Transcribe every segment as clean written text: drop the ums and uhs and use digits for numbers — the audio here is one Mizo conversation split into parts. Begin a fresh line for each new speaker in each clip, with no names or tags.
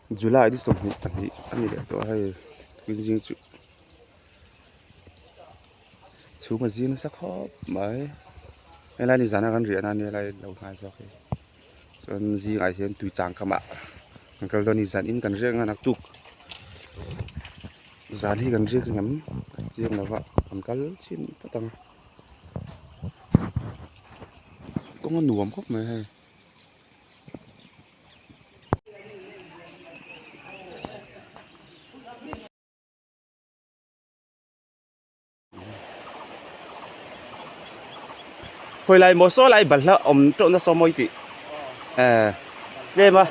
July ni 22 a ni leh tawh a hei tuizing chu chhum a zing nasa khawp mai helai ni zana kan riahna ania helai lo hnai zawk hi chuan zingah hian tui chang kamah kan kal dawn a ni zan in kan riak ang a naktuk zan hi kan riak ang em ka chiang lo va kan kal chhin phawt ang kawng a nuam khawp mai hei. Khawi lai maw saw lai balhla awm teuh nasa mawi tih eh tlem a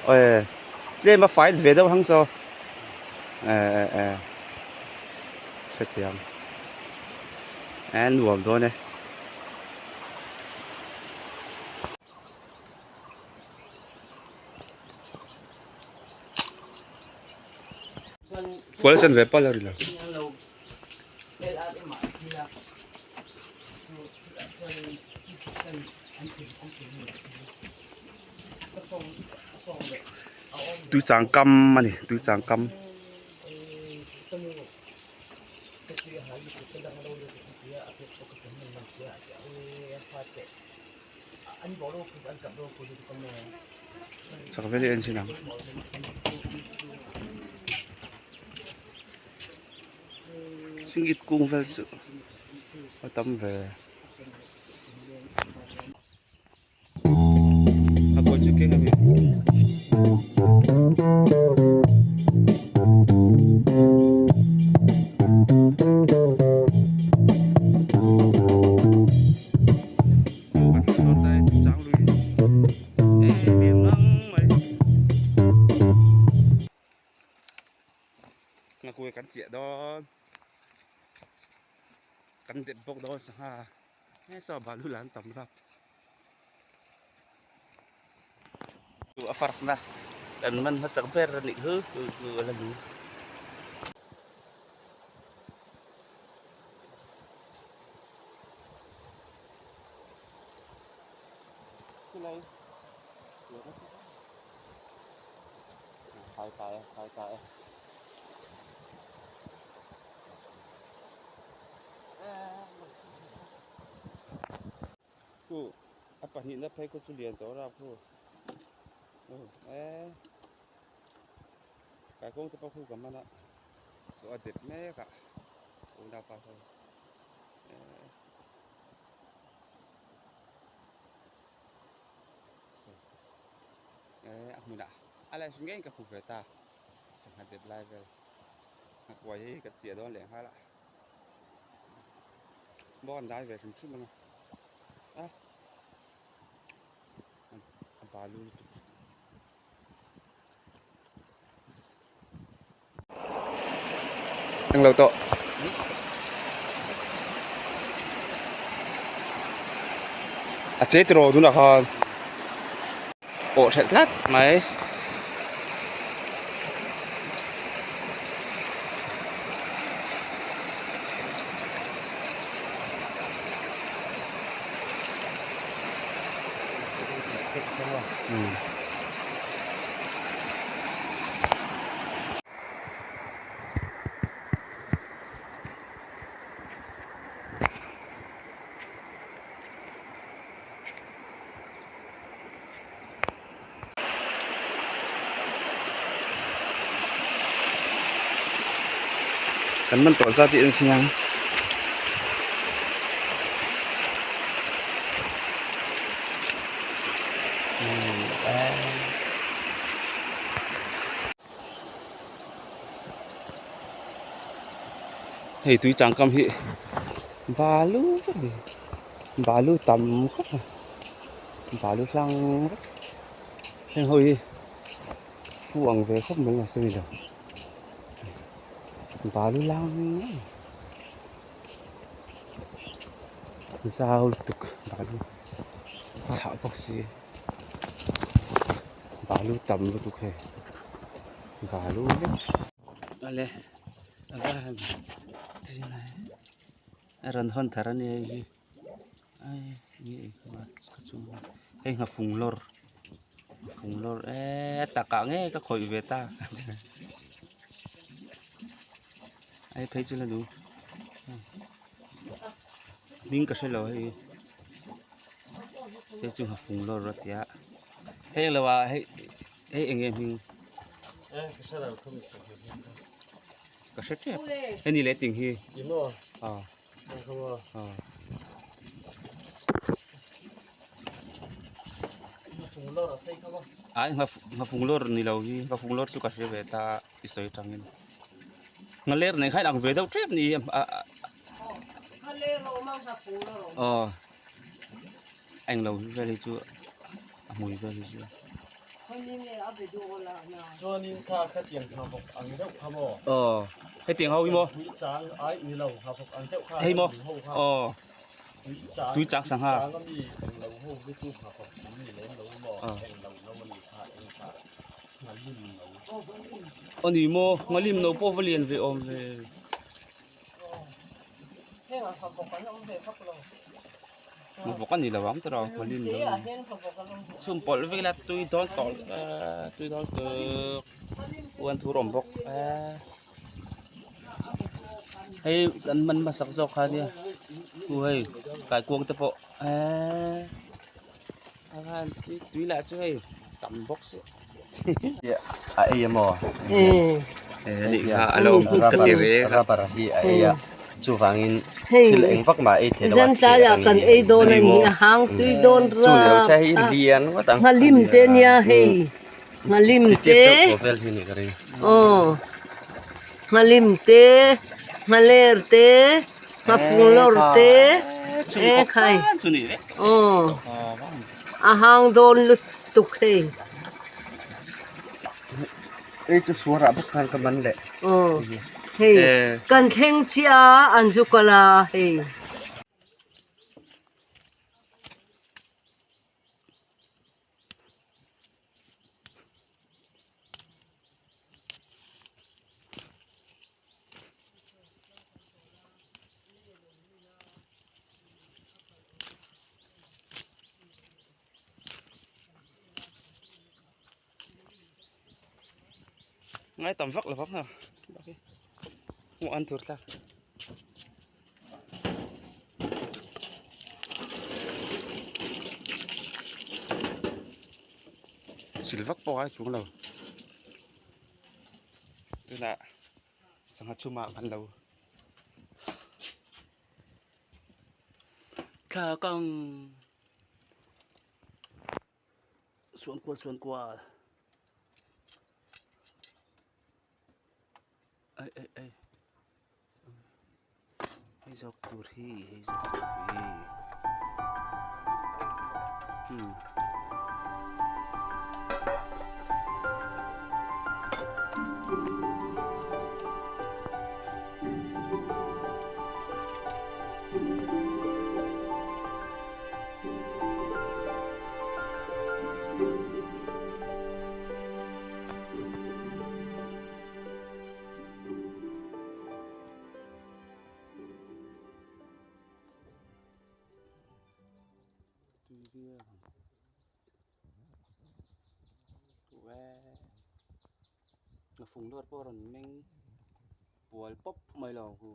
eh tlem a fai ve deuh hang saw eh eh eh hrethiam eh nuam dawn e. Kual chen ve pal a ri lo. Tui chang kam a ni tui chang kam. Chak vel hi en chin ang. Singit kung vel chu a tam ve. A kawi chu keng a mi. Ngakui kan chiah dawn kan dep bawk dawn sangha he saw balu lah an tam rap a first na kan man hmasak ber a nih hu hu hu a la ni. Khai ta e, khai ta e. Khu a pahnihna phei khaw chu lian tawh rap khu. E. Kai kawng te pawh khu ka man a. Saw a dep mek a. Unaupa ho. E. A hmunah a live ngei ka hmu ve ta sangha dep lai vel a kuai hi ka chiah dawn leh nghal a bawk an dai ve hrim hrim ang a a balu lutuk. Englo tawh. A che tiraw tunah khan pawh thelh tlat mai. Kan man tawh zat hi en chiang. Hei tui changkam hi balu vek a ni balu tam khawp a balu hlang vek heng ho hi fu ang ve khawp mai mahse ni lo balu lang zau lutuk balu chhah bawk si. Balu tam lutuk hei balu vek ale a va han a rawn hawn thar a nia hei hi ai nge ka chung hei nghafung lawr. Fung lawr e takah nge ka khawih ve ta ai phei chu la nu hming ka hre lo hei hei chu nghafung lawr a tia heng lo ah hei hei eng nge hming ka hre tep heni leh ting hi ah ah. Ai nghafung lawr ni lo hi nghafung lawr chu ka hre ve ta i sawi atangin nghaler nei kha inang ve deuh tep ni aw a englo vel hi chu a hmui vel hi chu. Aw hetiang ho hi maw hei maw aw. Tui chak sangha. Aw ni maw ngalim no pawh va lian ve awm ve. Vawk a ni lo ang tawh ngalim no. Chhum pawlh vek ila tui dawn tawh tui dawn tawk uan thur awm bawk hei kan man hmasak zawk kha nia chu hei kaikuang te pawh eee a khan tui lah chu hei tam bawk si
a ei emaw
a lo awm ka ti reng a
rubber hi a ei a chuvangin thil eng vak mah ei theih loh a
zan tlaiah kan ei dawn a ni a hang tui dawn
chu ni lo se hei lian ngawt ang
nghalim te nia hei nghalim te aw nghalim te nghaler te nghafung lawr te e khai aw a hang dawn lutuk hei
Hei chu suarah bawk khan ka man leh
aw hei kan thleng chiah a an zu kal a hei.
Ngai tam vak lo vak na hmuh an tur thlak. Sil vak pawh a chuang lo tunah sangha chhumah kan lo thlak ang suan kual suan kual ai ai ai. Hei zawk tur hi hei zawk tur hi hmm. Fung luat pawh a rawn meng pual pawp mai lo ang hu.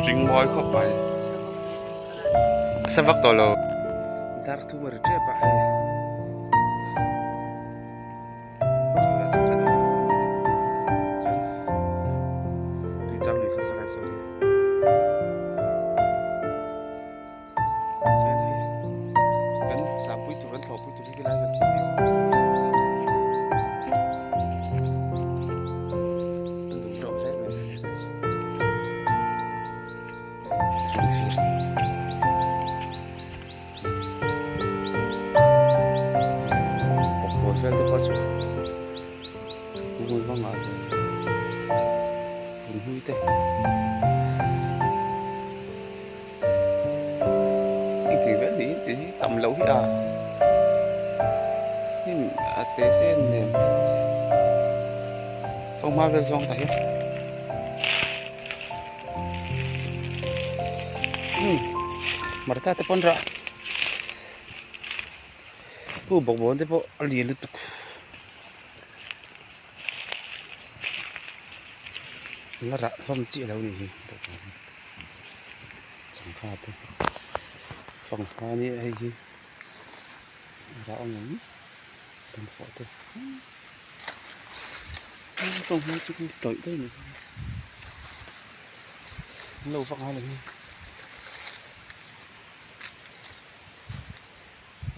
Hring mawi khawp mai sa vak tawh lo dar thum a ri tep a hei. loh hi a hnim a te se nem fanghma vel zawng tah hian umm hmarcha te pawn rah pu bawkbawn te pawh a lian lutuk. La rah hlawm chiah lo ni hi changkha te fanghma nia hei hi a rah awm em dawnfawh te fanghma chu tawih daih a ni an lo vak nghal ang hi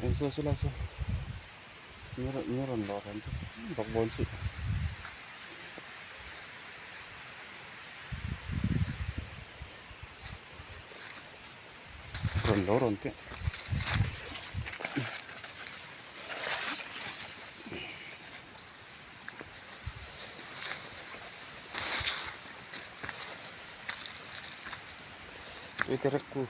eng saw saw lai saw. Ni rawn lawr ang chu bawkbawn chu. Rawn lo rawn teh. Tui te rek ku.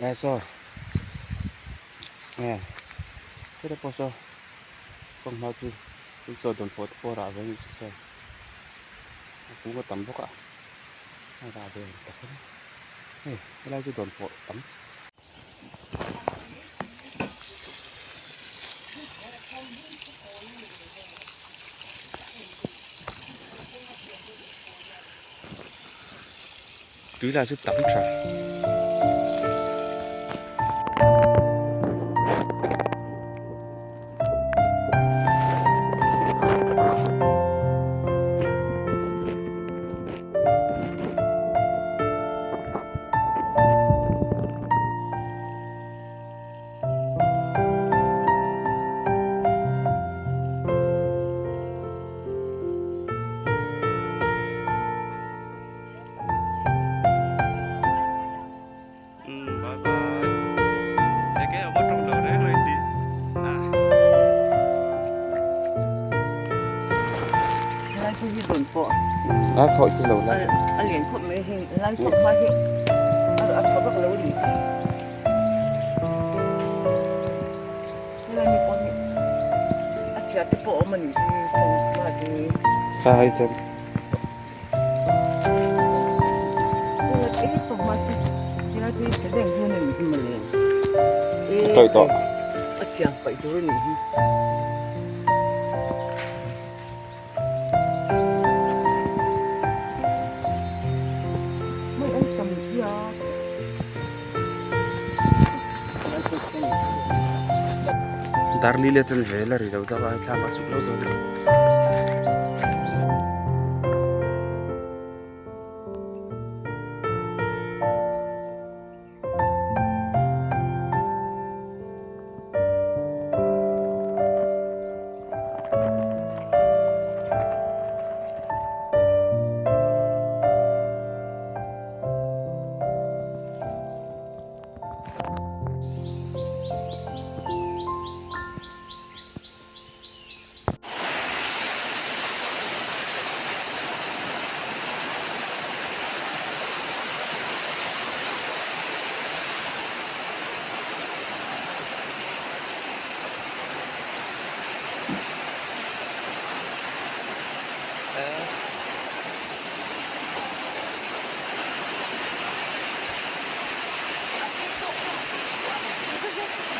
Eh saw eh heta pawh saw kawng hma chu saw dawnfawh te pawh a rah ve a nih chu saw a kung a tam bawk a a rah ve ang tak a ni hei helai chu dawnfawh tam. Tui lah chu tam tha. Lai khawih chi lo la.
A lian khawp mai hei lai khawp mai hi a tha vak lo a ni. Helai mi pawh hi a chhia te pawh a awm a ni hi.
Kha hai chem. A tawih tawh.
A thiam paih tur a nih hi.
Darli leh chan vel a ri lo deuh a thlam a chuk lo dawn a ni.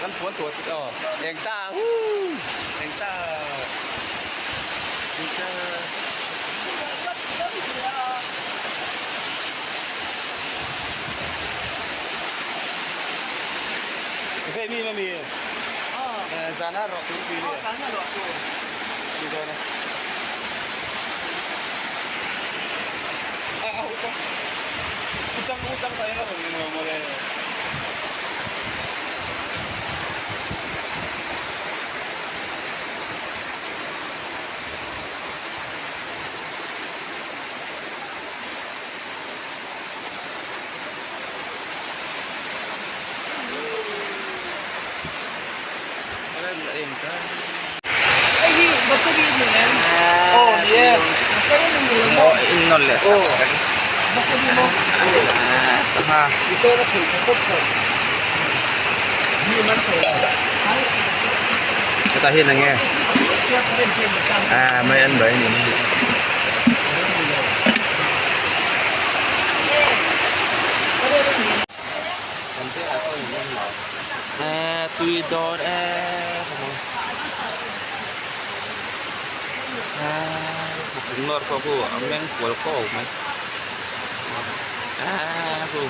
Kan puan tuah chu aw eng ta huu eng ta eng ta. Zai mi mami zana rawh tur pi le ni dawn a a utang utang utang ta eng a rawn ni mawle. nawn leh sak reng. Sangha. Hetah hian enge mai an bai a ni. Tui dawn e Nawr pawh khu a meng kual kawk mai khu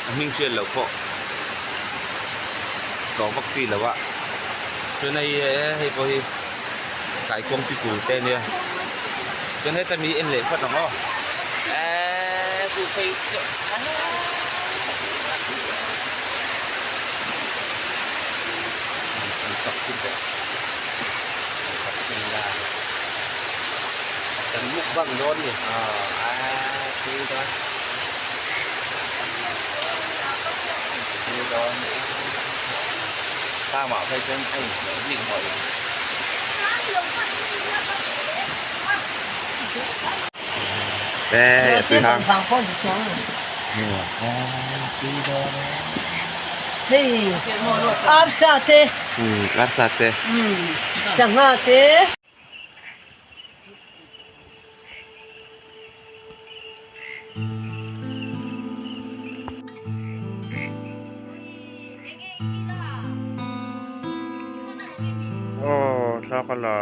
a hming hriat loh pawh tawh vak chi lo a chuan hei hei pawh hi kaikuang pipu te ania chuan heta mi en leh phawt ang aw eee khu phei Kan mukbang dawn ni. Aaa tui dawn. Tui dawn. Tlamah phei chuan a inhmeh bik mawlh. Hei a tui hang. Tui dawn e.
Hei arsa te.
Arsa te.
Sangha te.
Aw thla ka la.